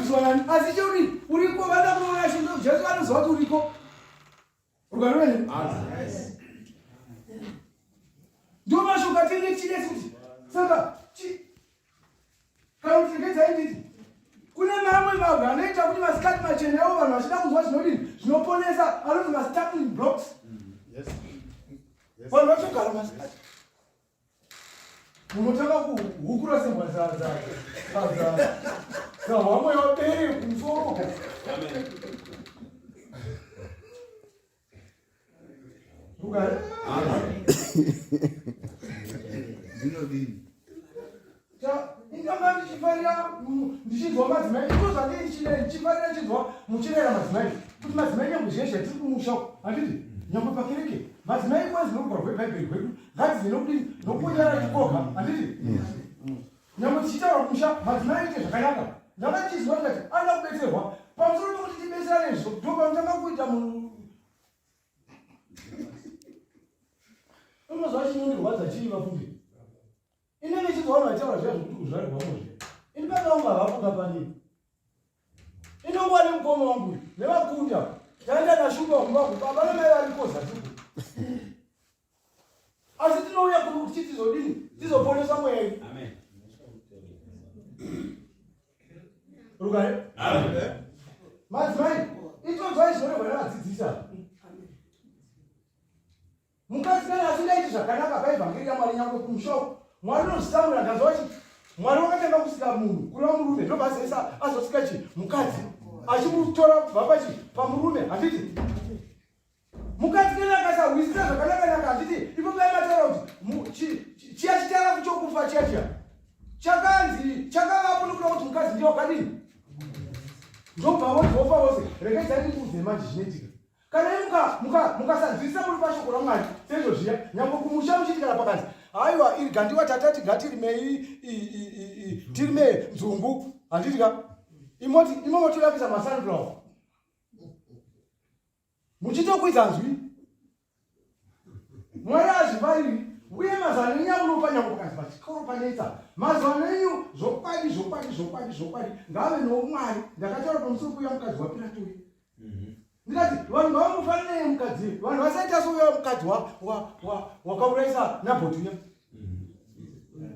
Unobviswa nani? Asi cheuri uriko vanoda kuona chinhu Jesu anoziva kuti uriko. Rugare rwenyu. Ndiwo mashoko atinenge tichidesi kuti saka kana kuti regedzai nditi kune mamwe mabwe anoita kuti masikati machena ivo vanhu vachida kunzwa zvinodini zvinoponesa anonzi mastumbling blocks. Vanhu vachogara masikati. Munotanga kuhukura sembwa dzahwamwe wabere kumusoro. Rugare. Zvinodini? Indanga ndichifarira ndichinzwa madzimai ito zvandii ndichifarira ndichinzwa muchirera madzimai kuti madzimai nyangwe zviye zvatiri kumusha handiti nyangwe pakereke madzimai kwezi norugwaro rwebhaibheri rwedu ngatizive nokudini nokunyara chikoga handiti nyangwe tichitaura kumusha madzimai aite zvakanaka ndanga ndichiziva ndikati anoda kubetserwa pamusoro pekuti tibetserane zvo ndopanotanga kuita munhu unozva chinondirwadza chii vafunge Inenge ichizwa vanhu vachitaura zviya zvekuti kuzvarirwa muzve. Ini baba vangu havapo kapanini. Inonguva nemukoma wangu uyu nevakunda. Taenda nashupa kumba uku baba namai variko zasi uku. Asi tinouya kuno kuti tizodini? Tizoponesa mweya yedu. Amen. Rugare. Amen. Madzimai, itonzwai zvinorehwa nevadzidzisi ava. Mukadzi kana asingaiti zvakanaka paevhangeri yaMwari nyangwe kumusha uku Mwari unozvitsamwira ndanzwa vachiti Mwari wakatanga kusika munhu kureva murume ndobva azoisa azosika chi mukadzi achimutora kubva pachi pamurume handiti mukadzi kana akasahwisisa zvakanaka naka handiti ipo pai mataura kuti chiya chitarafu chokufa chiya chiya chakanzi chakavapo nokuda kuti mukadzi ndiye wakadini ndobva vozi vofa vose regedzai ndikuudze manje zvinoitika Kana imi mukasanzwisisa muri pashoko raMwari seizvo zviya, nyangwe kumusha muchiti kana pakanzi haiwa iri gandiwa tatati ngatirimei tirime nzungu handiti ka imoti imomo toda masunflower muchitokwidza nzwi Mwari azvifariri uye mazano enyu amunopa nyangwe pakanzi pachikoro panetsa mazano enyu zvokwadi zvokwadi zvokwadi zvokwadi ngave noumwari ndakataura pamusoro pouya mukadzi wapirato uye mhm. ndikati vanhu ngavamufanire mukadzi vanhu vasaita souya mukadzi wakaurayisa nabhoti uya mhm.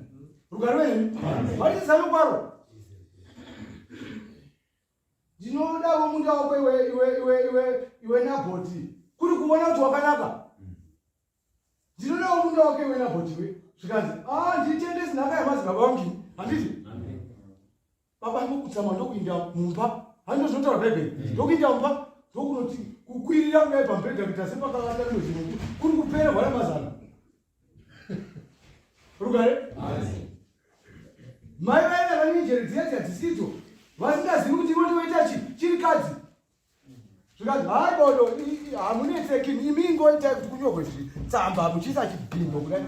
rugare rwenyu vatizano kwaro Ndinodavo munda wako iwe iwe iwe iwe iwe Nabhoti kuri kuona kuti wakanaka. Ndinodawo munda wako iwe Nabhoti iwe. Zvikanzi, ah nditendesi nhaka yamadzibaba vangu. Handiti? Baba ndokutsama ndokuinda mumba. Handizvo zvinotaura Bhaibheri. Mm. Ndokuinda mumba ndokunoti kukwirira kudai pamubhedha kuita sepakavata rimwe zvinhu kuri kupererwa nemazano. Rugare? Mai vaive vane njere dziya dziya dzisidzo vasingazivi kuti ivo ndivoita chi chirikadzi zvikanzi hai bodo hamunetseki imi ingoitai kuti kunyorwe tsamba muchiisa chidhindo kudai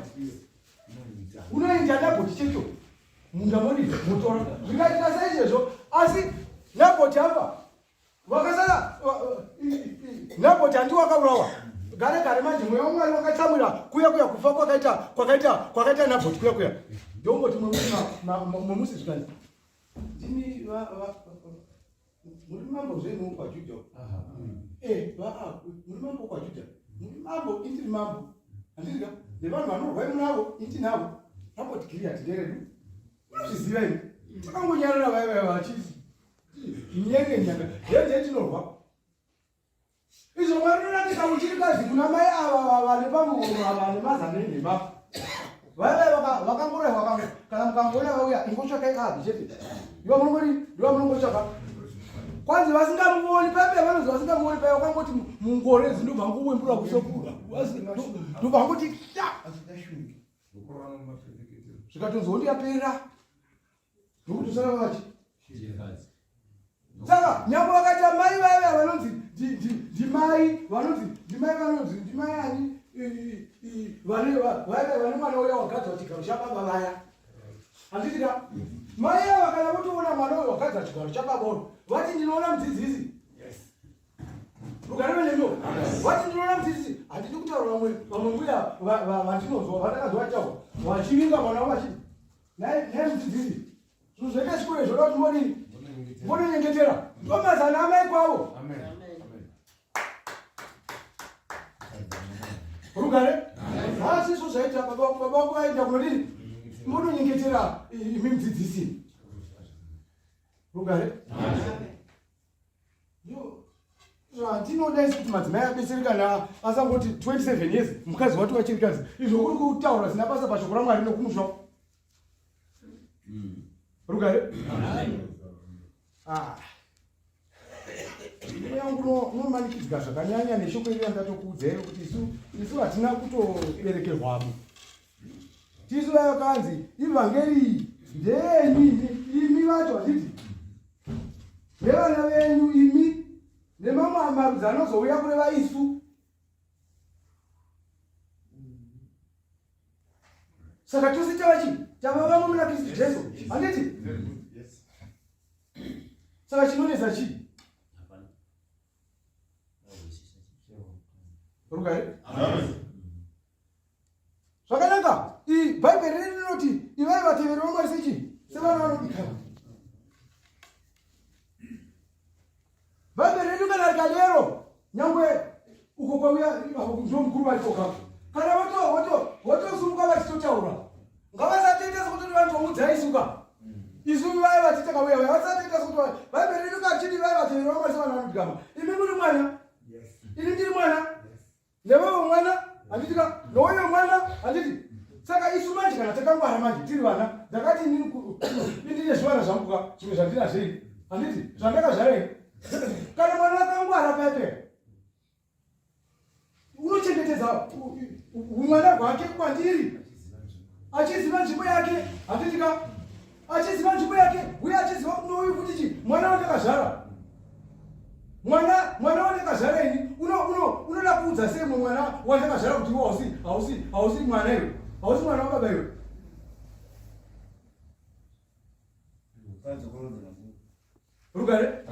unoinda nabhoti checho munda modi motora zvikaita saizvezvo asi nabhoti afa Vakasara Nabhoti handi wakaurawa gare gare manje mweya wamwari wakatsamwira kuya kuya kufa kwakaita kwakaita kwakaita Nabhoti kuya kuya ndomboti mwemusi zvikanzi ndimi muri mambo zvenyu kwaJudha eh muri mambo kwaJudha muri mambo indiri mambo handiri ka nevanhu vanorwa imunavo indinavo Nabhoti Giriyadhi nderedu unozviziva ini takangonyarara vaya vaya vachiti Nyenge nyanga. Yeye tinorwa. Izvo Mwari unoratidza uchirikadzi kuna mai ava vane pamuromo ava vane mazano enhema. Vaya vakangorehwa kamwe kana mukangoona vauya ingotsvakai abi chete. Ndiva munongori ndiva munongotsvaka. Kwanzi vasingamuoni pape vanonzi vasingamuoni paye wakangoti mungore ndobva nguwembura kusoku. Ndobva ngoti ta. Zvikatonzi hondo yapera. Ndokuti usara vachi. Saka nyangwe vakaita mai vaya vanonzi ndimai vanonzi ndimai vanonzi ndimai ani vane vaya vane mwana uya wagadzwa chigaro chababa vaya. Handiti ka? Mai ava kana votoona mwana uyu wagadzwa chigaro chababa uyu vati ndinoona mudzidzisi. Yes. Rugare veneno. Vati ndinoona mudzidzisi handidi kutaura vamwe vamwe mbuya vandinonzwa vandakanzwa vachitaura vachivinga mwana wavo vachiti Nhai mudzidzisi, zvinhu zvaita chikoro izvo kuti modini? Vononyengetera. Ndomazana amai kwavo. Rugare? Asi izvo zvaita baba baba vangu vaenda kunodini? Vononyengetera imi mudzidzisi. Rugare? Zvatinoda isu kuti madzimai abetsere kana asangoti 27 years mukadzi wati wachirikadzi izvo kuri kutaura zina basa pashoko ramwari nokumusha. Rugare? Ah. Mweya wangu unomanikidzwa zvakanyanya neshoko iri randatokuudzai kuti isu isu hatina kutoberekerwamo. Tisu vayo kanzi ivhangeri iyi ndeyenyu imi imi vacho handiti nevana venyu imi nemamwe marudzi anozouya kureva isu. Saka tose tava chii? Tava vamwe muna Kristu Jesu. Handiti? Saka chinonetsa chii? Rugare. Zvakanaka. Bhaibheri redu rinoti ivai vateveri vaMwari sechii? Sevana vanodikanwa. Bhaibheri redu kana rikadero nyangwe uko kwauya ndiwo mukuru variko kako kana votosumuka vachitotaura ngavasatoita sekuti vanotoudza isuka isu vaya vati takauya vaya vasatoita sekuti bhaibheri redu kachidi vaya vateveri vamwari sevana vanodigama imi muri mwana ini ndiri mwana Newewo mwana handiti ka nouyo mwana handiti saka isu manje kana takangwara manje tiri vana ndakati inini ndine zvivana zvangu ka zvimwe zvandinazvo ini handiti zvandakazvara ini kana mwana akangwara paipe unochengetedza umwana hwake kwandiri achiziva nzvimbo yake handiti ka achiziva nzvimbo yake uye achiziva kunouyu kuti chi mwana wandakazvara mwana mwana wandakazvara ini unoda kuudza sei mwe mwana wandakazvara kuti iwe hausi hausi hausi mwana iwe hausi mwana wababa iwe rugare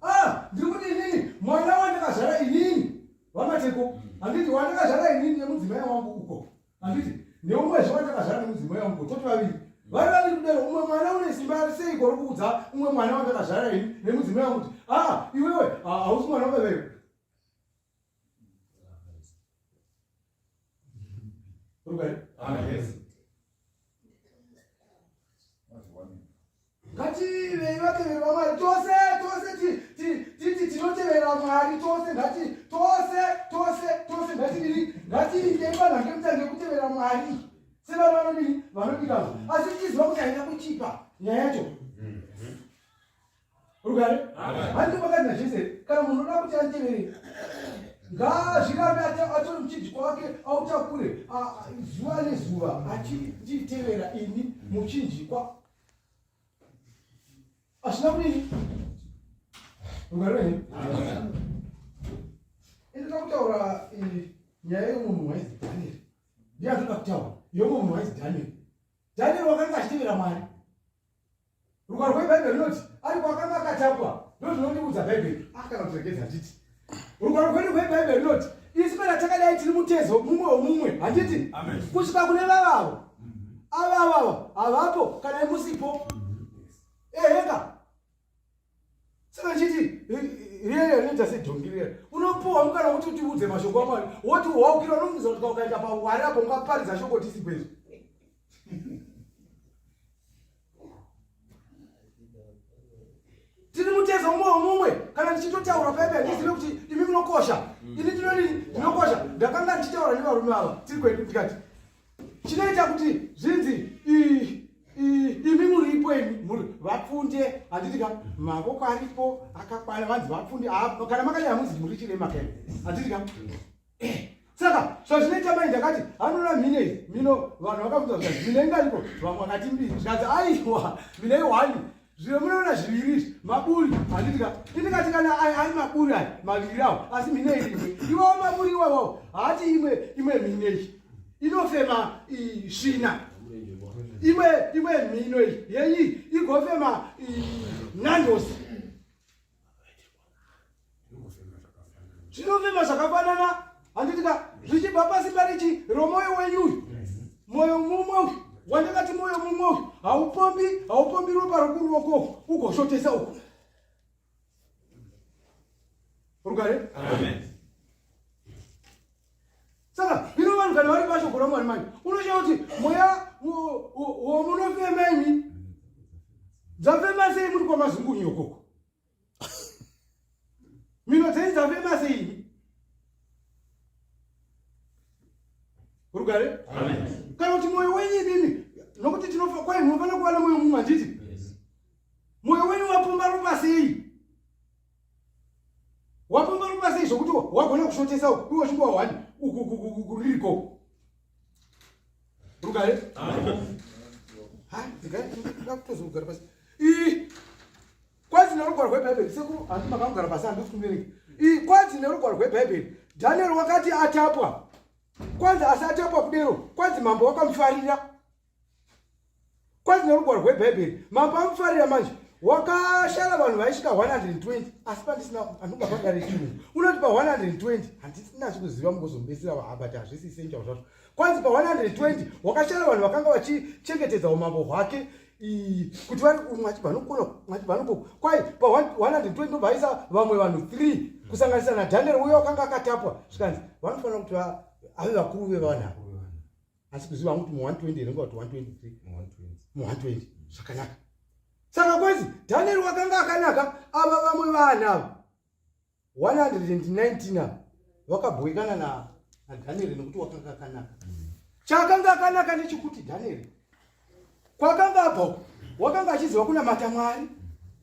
ah ndiri kuti inini mwana wandakazvara inini vamateko handiti wandakazvara inini nemudzimai wangu uko handiti neumwezve wandakazvara nemudzimai wangu toti vaviri vari vaviri kudero umwe mwana une simba seiko rokuudza umwe mwana wandakazvara ini nemudzimai wangu kuti aa iwewe hausi mwana wababa iwe rugare Ngativei vateveri vaMwari tose tose titi tinotevera Mwari tose ngati tose tose tose ngatidini ngatiindei panhange mutange kutevera Mwari sevana vanodini vanodikanwa asi tichiziva kuti haina kuchipa nyaya yacho rugare handi makati najesu kana munhu unoda kuti anditevere ngaazvirambe atore muchinjikwa wake autakure zuva nezuva achinditevera ini muchinjikwa Asina kudini? Rugare rwenyu. Inoda kutaura nyaya yemunhu wainzi Daniel. Ndiye atoda kutaura yomwe munhu wainzi Daniel. Daniel wakanga achitevera Mwari. Rugwaro rweBhaibheri runoti ari kwakanga akatapwa. Ndozvinondiudza Bhaibheri. Akana kuregedza handiti. Rugwaro rwedu rweBhaibheri runoti isu kana takadai tiri mutezo mumwe womumwe handiti kusvika kune vavavo avavava havapo kana imusipo eheka saka chiti riya rinoita sedhongi riya unopuwa mukana wekuti utiudze mashoko amwari woti waukira unomuudza kuti ukaenda pawari apo ungaparidza shoko tisipo izvo tiri mutezo mumwe womumwe kana ndichitotaura paipe handizive kuti imi munokosha ini ndinodini ndinokosha ndakanga ndichitaura nevarume ava tiri kwedu ndikati chinoita kuti zvinzi imi muripo imi muri vapfunde handiti ka mavoko aripo akakwana vanzi vapfunde kana makadai hamuzi muri chirema kai handiti ka eh, saka zvazvinoita mai ndakati anoona mhino iyi mhino vanhu vakabvunza zvikanzi mhino inganiko vamwe vakati mbiri zvikanzi aiwa mhino ihwani Zvino munoona zviviri izvi maburi handiti ka indikati kana ari maburi aya maviri awo asi mhine iri imwe iwawo maburi iwawawo haati imwe imwe mhine iyi inofema svina imwe imwe mhino iyi yeyi igofema nandosi zvinofema zvakafanana handiti ka zvichibva pasi parichi romwoyo wenyu uyu mwoyo mumwe uyu wandakati mwoyo mumwe uyu haupombi haupombi ropa nekuruoko ugoshotesa uku. Rugare? Amen. Saka ino vanhu kana vari pashoko raMwari manje unoshaya kuti mweya womunofema imi dzafema sei muri kwamazungunyi ukoko mino dzenyu dzafema sei imi rugare kana kuti mwoyo wenyu imimi nokuti tinofa kwai munofanira kuva nemwoyo mumwe handiti mwoyo wenyu wapumba ropa sei Wapomba ropa sei zvokuti wagona kushotesa uku iwe uchingova one uku kuririko. Rugare? Ha, ndikada kutozogara pasi. Ii kwanzi nerugwaro rweBhaibheri sekuru handi makangogara pasi handisi kubereka. Ii kwanzi nerugwaro rweBhaibheri Daniel wakati atapwa kwanzi asi atapwa kudero kwanzi mambo wakamufarira kwanzi nerugwaro rwebhaibheri mambo amufarira manje wakashara vanhu vaisvika 120 asi pandisina andinga padare chirungu unoti pa 120 handisina chikuziva mugozomubetsera vahabati hazvisi essential zvazvo kwanzi pa 120 wakashara vanhu vakanga vachichengetedza umambo hwake kuti vari umwe achibva nokuno umwe achibva nokoko kwai pa 120 ndobva aisa vamwe vanhu 3 kusanganisa nadhanieri uyo wakanga akatapwa zvikanzi vanofanira kuti ave vakuru vevanhu ava asi kuziva hangu kuti mu120 here kuti 123 mu120 zvakanaka saka kwanzi dhanieri wakanga akanaka ava vamwe vana ava 119 ava vakabhoikana nadhanieri nekuti wakanga akanaka chaakanga akanaka nechekuti dhanieri kwakanga abva wakanga achiziva kunamata mwari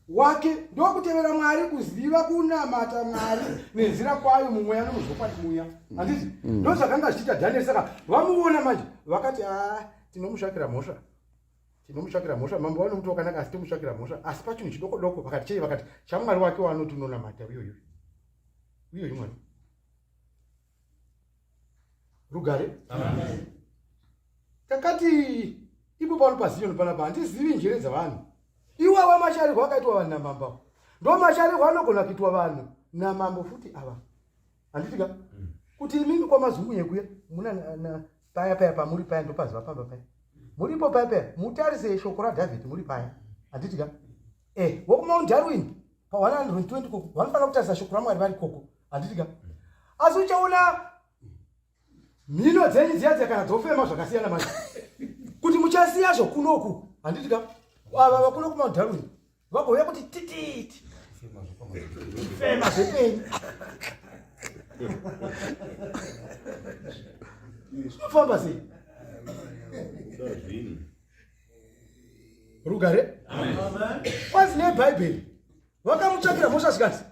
wake ndokutevera mwari kuziva kunamata mwari nenzira kwayo mumweya nomuzvokwadi muya handiti mm. ndozvakanga zvichiita dhanieri saka vamuona manje vakati a ah, tinomutsvakira mhosva tinomutsvakira mhosva mambo vanomuti wakanaka asi tomutsvakira mhosva asi pachinhu chidoko doko vakati chei vakati chamwari wake waanoti unonamata uyoyu uyoyu mwari rugare takati ipo pano paziyoni panapa handizivi njere dzavanhu iwawa masharirwo akaitwa vanhu namambo ndo masharirwo anogona kuitwa vanhu namambo futi ava handiti ka mm. kuti imimi kwamazungunye kuya muna paya paya pamuri paya ndopaziva pamba paya muripo paya paya mutarise shoko radhavhidhi muri paya handiti ka eh wokumount darwin pa 120 koko vanofanira kutarisa shoko ramwari vari koko handiti ka asi uchaona mhino dzenyu dziya dziya kana dzofema zvakasiyana manje kuti muchasiya zvokunoku handiti ka ava vakuno kumount darwin vagouya kuti tititi fema zvepenyu zvinofamba sei rugare kwanzi nebhaibheri vakamutsvakira mhosva zvikanzi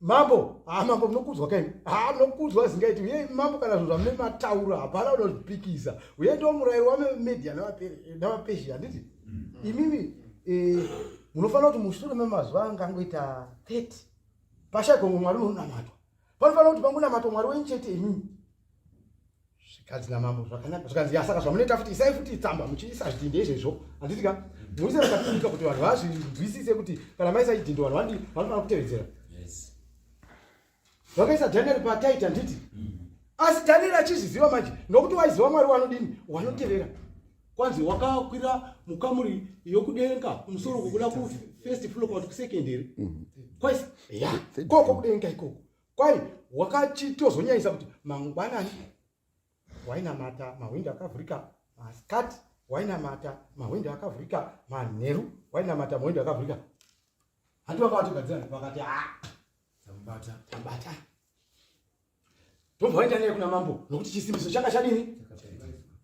mambo ha mambo munokudzwa kaini ha munokudzwa zingaiti uye mambo kana zvinhu zvamune mataura hapana unozvipikisa uye ndo murayiro wamemedia navapersia handiti mm. imimi eh, munofanira kuti mushure memazuva angangoita 30 pashagongo mwari unonamatwa panofanira kuti pangonamatwa mwari wenyu chete imimi zvikanzi namambo zvakanaka zvikanzi ya saka zvamunoita futi isai futi tsamba muchiisa zvidhindo izvezvo handiti ka muise rakapindika kuti vanhu vazvinzwisise kuti kana maisa chidhindo vanhu vandi vanofanira kutevedzera vakaisa dhanieri pataita handiti mm. asi dhanieri achizviziva manje nokuti waiziva mwari wanodini wanotevera kwanzi wakakwira mukamuri yokudenga kumusoro kukuda kufirst floor kana kuti kusecondary mm. kwaisi ya koko kudenga ikoko Kwai wakachitozonyanyisa kuti mangwanani wainamata mahwindo akavhurika, masikati wainamata mahwindo akavhurika, manheru wainamata mahwindo akavhurika. Handi vanga vatogadzira vakati ah, tambata tambata tobva waenda naye kuna mambo nokuti chisimbiso changa chadini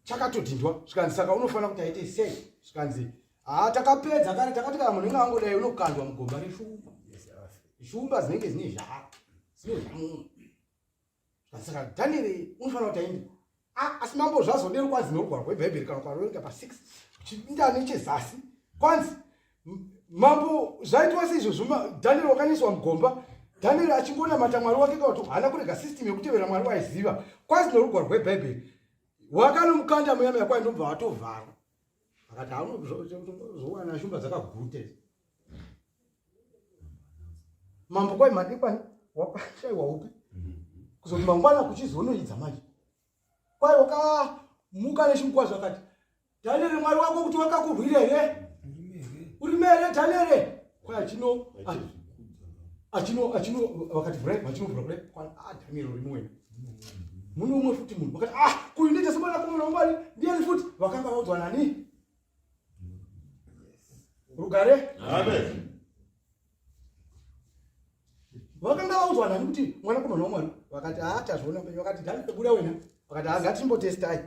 chakatodhindwa zvikanzi saka unofanira kuti aite sei zvikanzi haa takapedza kare takati kana munhu inge angodai unokandwa mugomba reshumba shumba dzinenge dzine zhaa dzine zvamunhu saka dhanieri unofanira kuti aende ah, asi mambo zvazodero kwanzi norugwaro rwebhaibheri kana kwaroenga pa6 uchinda nechezasi kwanzi mambo zvaitwa seizvozvo dhanieri wakanyiswa mugomba dhanieri achingonamata mwari wake kana kuti haana kurega system yekutevera mwari waiziva kwanzi norugwaro rwebhaibheri wakanomukanda muya muya kwai ndobva watovhara akati haunozowana shumba dzakaguta mambo kwai madekwani wakashaiwa upi kuzoti mangwana kuchizonoidza manje kwai wakamuka nechimukwa zvakati danieri mwari wako kuti wakakurwira here Uri mere Daniel. Kwai achino achino achino vakati vhurai vachinovhura kudai kwani ah Daniel uri muwena. Muno umwe futi munhu vakati ah kuyu ndiite semwana komana wamwari ndiyani futi vakanga vaudzwa nani? Rugare. Amen. Vakanga vaudzwa nani kuti mwanakomana wamwari vakati ah tazviona penyu vakati Daniel buda wena vakati ah ngatimbotestai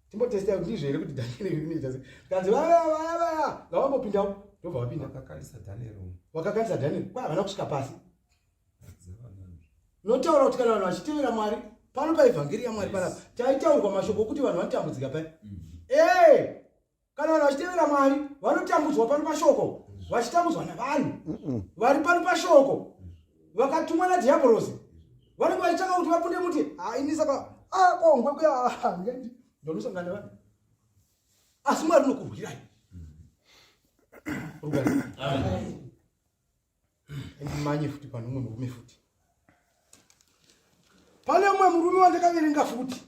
timbotestai kuti ndizvo here kuti Daniel inoita sei kanzi vaya vaya vaya ngavambopindawo ndobva vapinda Vakakanisa Daniel umu. vakakanisa Daniel kwai havana kusvika pasi notaura kuti kana vanhu vachitevera Mwari pano paevhangeri yaMwari panapa taitaurwa mashoko okuti vanhu vanotambudzika paya ee Kana vanhu vachitevera Mwari vanotambudzwa pano pashoko, vachitambudzwa navanhu vari pano pashoko vakatumwa nadhiabhorosi vanenge vachitsvaka kuti vapunde muti ah, ini saka ah, kongwe kuya ah, ndonosangana nevanhu asi Mwari unokurwirai. Rugare. Ndimanye futi pane umwe murume futi. Pane umwe murume wandakaverenga futi.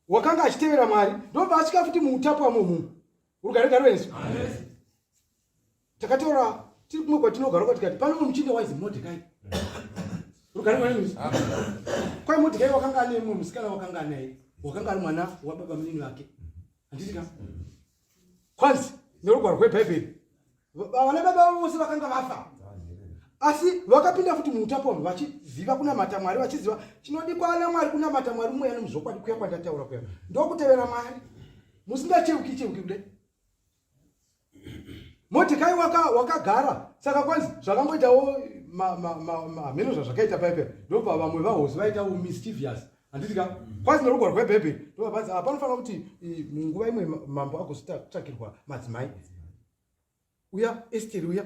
Wakanga achitevera Mwari ndobva asvika futi muutapwa mumu. Rugare gare venesu. Takataura tiri kumwe kwatinogara kwatikati pane umwe muchinda waizi Mordecai. Rugare gare venesu. Kwai Mordecai wakanga ane mumwe musikana wakanga anaye. Wakanga ari mwana wababa munini vake. Handiti ka? Kwanzi nerugwaro rweBhaibheri vana baba vavo vose vakanga vafa asi vakapinda futi muutapwa vachiziva kunamata mwari vachiziva chinodikwa namwari kunamata mwari mweya nemuzvokwadi kuya kwandataura kuya ndokutevera mwari musingacheuki cheuki kudai Modhekai wakagara waka saka kwanzi zvakangoitawo hameno zvazvakaita paipe ndobva vamwe vahosi vaitawo mischievous handiti ka kwanzi nerugwaro rwebhaibheri ndobva panzi ah, panofanira kuti munguva imwe mambo agozotsvakirwa madzimai uya esteri uya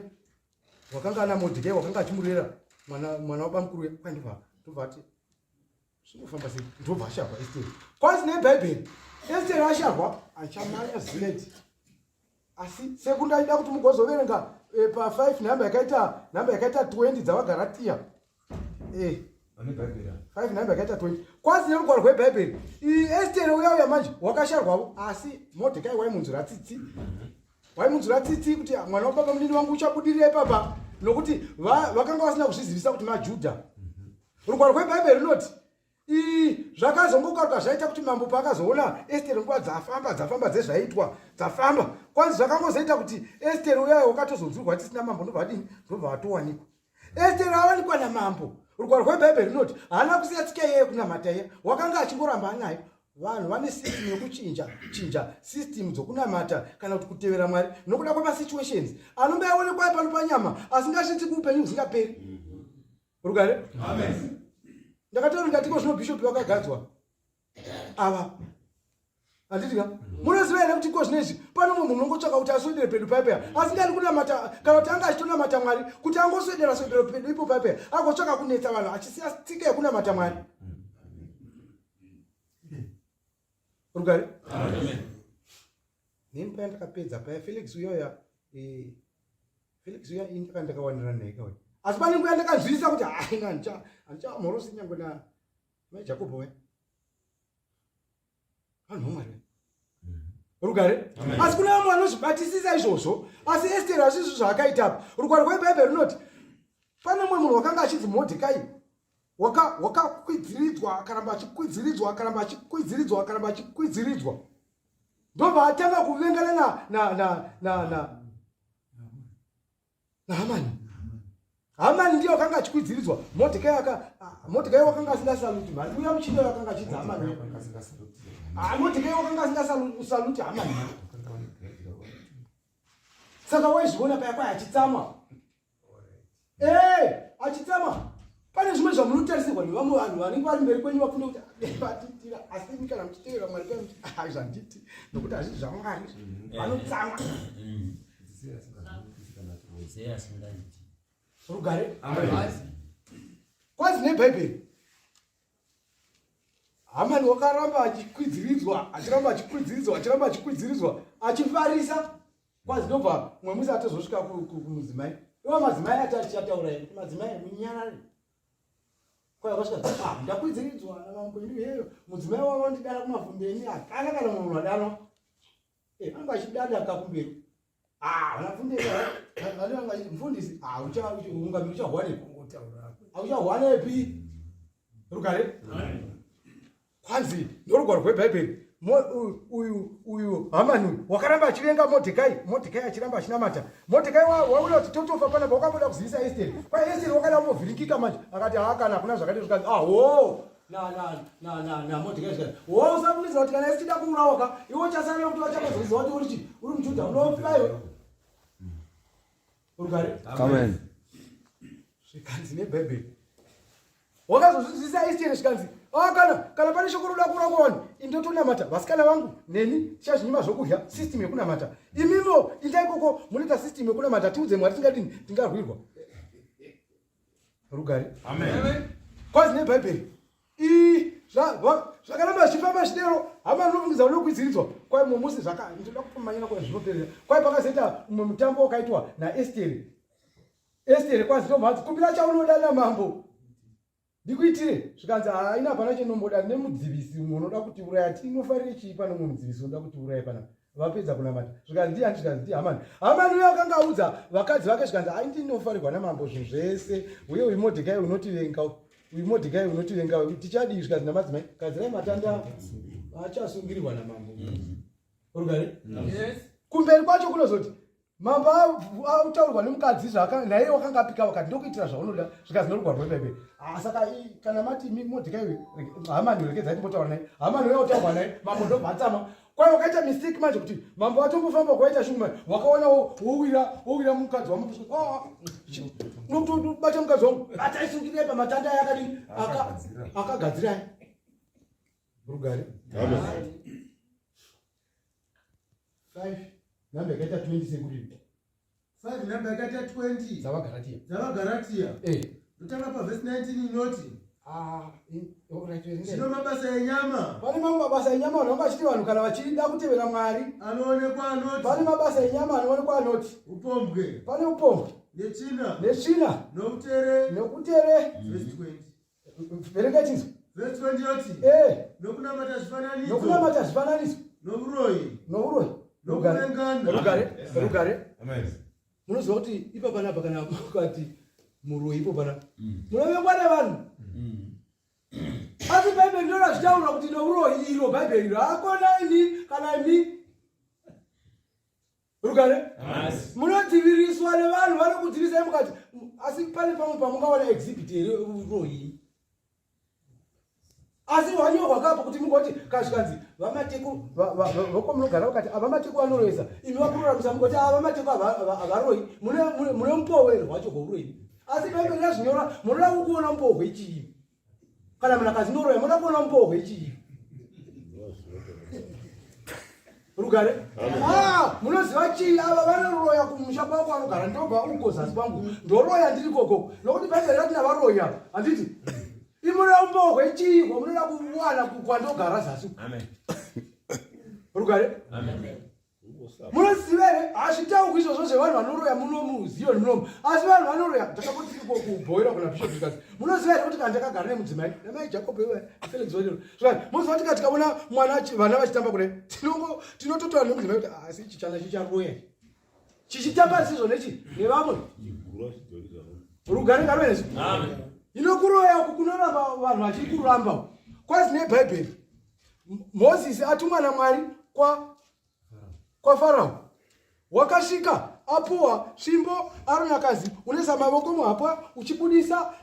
wakanga ana modhekai wakanga achimurera mwana mwana wabamukuru uya kwai ndobva ndobva ati zvinofamba sei ndobva asharwa esteri kwanzi nebhaibheri esteri asharwa achamanya zileti asi sekundaida kuti mugozoverenga eh, pa 5 nhamba yakaita nhamba yakaita 20 dzavagaratiya eh. 5 nhamba yakaita 20 kwanzi nerugwaro rwebhaibheri iyi esteri uya uya manje wakasharwavo asi modhekai waimunzwira tsitsi waimunzwira tsitsi kuti mwana wababa munini wangu uchabudirira ipapa nokuti vakanga vasina kuzvizivisa kuti majudha rugwaro rwebhaibheri runoti zvakazongokaruka zvaita kuti mambo paakazoona esteri nguva dzafamba dzafamba dzezvaitwa dzafamba kwanzi zvakangozoita kuti esteri uyayo wakatozonzwirwa tisina mambo ndobva adini ndobva vatowanikwa esteri awanikwa namambo rugwaro rwebhaibheri runoti haana kusiya tsika iyeyo kunamata iya wakanga achingoramba anayo vanhu vane system yekuchinja chinja system dzokunamata kana kuti kutevera mwari nokuda kwemasituations anonge aonekwa pano panyama asingasvitsi kuupenyu husingaperi rugare ndakataura ndikatiko zvino bhishopi vakagadzwa ava handiti ka munoziva here kuti ko zvinezvi pane mumwe munhu unongotsvaka kuti aswedere pedu paipeya asingadi kunamata kana kuti anga achitonamata mwari kuti angoswedera swedero pedu ipo paipeya agotsvaka kunetsa vanhu achisiya tsika yekunamata mwari rugare neni paya ndakapedza paya felix uyoya eh, felix uya ini ndaka ndakawanira naye kauya asi pane nguva yandakanzwisisa kuti haina handichamhorosi nyangwe na mai jakobho we vanhu vamwari we rugare asi kuna vamwe vanozvibatisisa izvozvo asi esteri hazvizvo zvaakaita apa rugwaro rwebhaibheri runoti pane mumwe munhu wakanga achinzi modhekai wakakwidziridzwa waka akaramba achikwidziridzwa akaramba achikwidziridzwa akaramba achikwidziridzwa ndobva atanga kuvengana na na na na na nahamani hamani ndiye wakanga achikwidziridzwa modhekai aka modhekai wakanga asingasaluti mhani uya muchinda wakanga achidza hamani modhekai wakanga asingasaluti hamani saka waizviona paya kwai achitsamwa Eh, achitama pane zvimwe zvamunotarisirwa nevamwe vanhu vanenge vari mberi kwenyu vafunde kuti vatitira asi imi kana muchitevera mwari kwenyu ah, zvanditi nokuti hazvisi zvamwari vanotsamwa rugare kwanzi nebhaibheri Hamani wakaramba achikwidziridzwa, achiramba achikwidziridzwa, achiramba achikwidziridzwa, achifarisa. Kwanzi ndobva mumwe musi atozosvika kumudzimai. Iwo madzimai ati achichataura kuti madzimai munyarare. Kwai wakasvika, ah, ndakwidziridzwa namambo ini heyo. Mudzimai wavo wandidana kumavhumbi eni hapana kana munhu wadanwa. Eh, anga achidada kakumberi. Ah, vana mfundisi, ah, ungamiri uchahwanepi? Auchahwanepi? Rugare? Kwanzi ndorugwaro rwebhaibheri. Uyu uyu Hamani uyu wakaramba achivenga Modhekai, Modhekai achiramba achinamata. Modhekai wauya kuti totofa panapa, wakamboda kuzivisa Esteri. Kwai Esteri wakada kumbovhiringika manje, akati haa kana hakuna zvakati zvikanzi ah hoo na na na na na Modhekai zvikanzi hoo usafungidzira kuti kana isu tida kuurawa ka iwe uchasarira kuti vachakazoziva kuti uri chi uri muJudha unofa iwe. Rugare. Amen. Zvikanzi nebhaibheri wakazozviziisa Esteri zvikanzi ah, kana kana pane shoko roda kuura kuvanhu indotonamata vasikana vangu neni tichazvinyima zvokudya system yekunamata imimo ita ikoko munoita system yekunamata tiudze mwari tingadini tingarwirwa rugare kwazi nebhaibheri zvakaramba zvichifamba zvidero hama ndinofungidza unokwidziridzwa kwai mumwe musi zvaka ndinoda kupamanyira kwa zvinoperera kwai pakazoita mumwe mutambo wakaitwa naesteri Esteri kwanzi ndobva anzi kumbira chaunoda namambo ndikuitire zvikanzi haina hapana chenomboda nemudzivisi umwe unoda kutiuraya tinofarire chii pano umwe mudzivisi unoda kutiuraya panapa vapedza kunamata zvikanzi ndiani zvikanzi ndi hamani hamani uyo akanga audza vakadzi vake zvikanzi ai ndinofarirwa namambo zvinhu zvese uye uyu modhekai unotivenga uyu modhekai unotivenga tichadii zvikanzi namadzimai gadzirai matanda achasungirirwa namambo rugare kumberi kwacho kunozoti Mambo autaurwa nemukadzi zvaka naye wakanga apika wakati ndokuitira zvaunoda zvikanzi norugwa rwebebe. Ah saka kana mati imi Mordecai Hamani regedzai timbotaura naye. Hamani uya utaurwa naye mambo ndobva atsama. Kwai wakaita mistake manje kuti mambo atombofamba kwaita shungu manje wakaona wowira wowira mukadzi wamambo. Ah unotobata mukadzi wangu. Bata isungirei pamatanda aya akadini akagadzira aya. Rugare. Amen. 5 namba yakaita 20 sekuri 5 namba yakaita 20 dzavaGaratia dzavaGaratia eh ndotanga pavhesi 19 inoti ah zvino mabasa enyama pane mamwe mabasa enyama vanhu vanga vachiti vanhu kana vachida kutevera Mwari anoonekwa anoti pane mabasa enyama anoonekwa anoti upombwe pane upombwe netsvina netsvina noutere nokutere vhesi 20 Verenga chinzwa. Verse 20 yoti. Eh. Nokunamata zvifananidzo. Nokunamata zvifananidzo. Nouroyi. Nouroyi. Nokuvengana. Rugare. Rugare. Amen. Munoziva kuti ipa panapa kana mukati muroyi ipo pana. Munovengwa nevanhu. Asi Bhaibheri ndiro razvitaura kuti nouroyi iro Bhaibheri iro hakona ini kana imi. Rugare. Munodziviriswa nevanhu vanokudzivisai mukati asi pane pamwe pamungawana exhibit here uroyi. Asi wanyorwa kapo kuti mugoti kazvikanzi vamateko vokwamunogara vakati avamateko vanoroyesa imi vakururamisa mugoti avamateko havaroyi mune mupowo hwacho hwouroyi. Asi bhaibheri razvinyora munoda kukuona mupowo hwechii. Kana munhu akazindoroya munoda kuona mupowo hwechii. Rugare. Ah, munoziva chii ava vanoroya kumusha kwako vanogara ndobva uko zasi kwangu ndoroya ndiri koko nokuti bhaibheri rati navaroyi ava handiti imunoda umbowo hwechii hwamunoda kuwana kwandogara zasi. Rugare. Munoziva here hazvitaurwi izvozvo zvevanhu vanoroya muno muZion munomu asi vanhu vanoroya ndakambotiri kubhoera kuna bishop zvikanzi munoziva here kuti kana ndakagara nemudzimai namai Jacob iwe Felix Wendelo zvikanzi munoziva kuti tikaona mwana vana vachitamba kudai tinongo tinototaura nemudzimai kuti asi ichi chana chicharoya chichitamba sizvo nechi nevamwe rugare ngaruve nesu. Ino kuroya uku kunoramba vanhu vachiri kuramba kwazi nebhaibheri Mozisi atumwa naMwari kwa kwaFarao wakasvika apuwa svimbo Aroni akazi unoisa mavoko muhapwa uchibudisa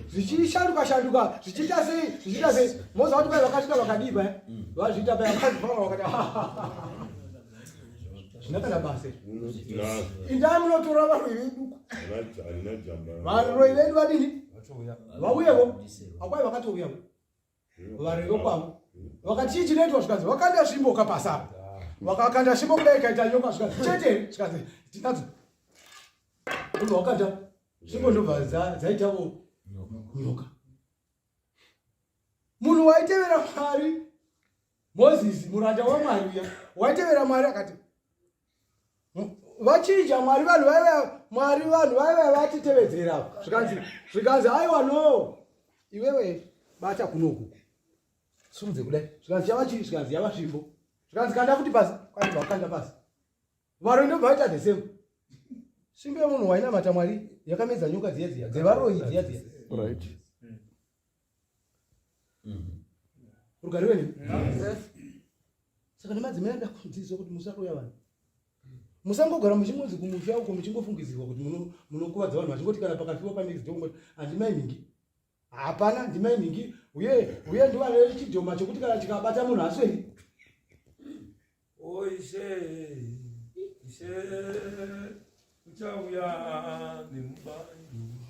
zvichishanduka shanduka zvichiita sei zvichiita sei moziva kuti kwai vakasvika vakadii paya vazviita paya vakazi Farao vakati zvina kana basa indai munotora varoi vedu varoi vedu vadini vauyevo akwai vakatouyavo varoi vokwavo vakati chii chinoitwa zvikanzi vakanda svimbo kapasi apa vakakanda svimbo kudai ikaita nyoka zvikanzi chete zvikanzi tinadzo ndobva wakanda svimbo ndobva dzaitavo nyoka munhu waitevera Mwari Mozisi muranda waMwari uya waitevera Mwari akati vachinja Mwari vanhu vaiva Mwari vanhu vaiva vatitevedzera zvikanzi zvikanzi aiwa no iwewe bata kunoku simudze kudai zvikanzi yava chii zvikanzi yava svimbo zvikanzi kanda futi pasi kwanzi wakanda pasi. Varoyi ndobva vaita the same. Simba yemunhu wainamata Mwari yakamedza nyoka dziya dziya dzevaroyi dziya dziya. Right. Rugare rwenyu. Saka nemadzimai anoda kudzidziswa kuti musaroya vanhu. Musangogara muchingonzi kumusha uko muchingofungidzirwa kuti munokuvadza vanhu vachingoti kana pakafiwa panext door kungoti handimai nhingi. Hapana ndimai nhingi uye uye ndovane chidhoma chokuti kana chikabata munhu asweri. O Ishe, Ishe, uchauya nemubairo.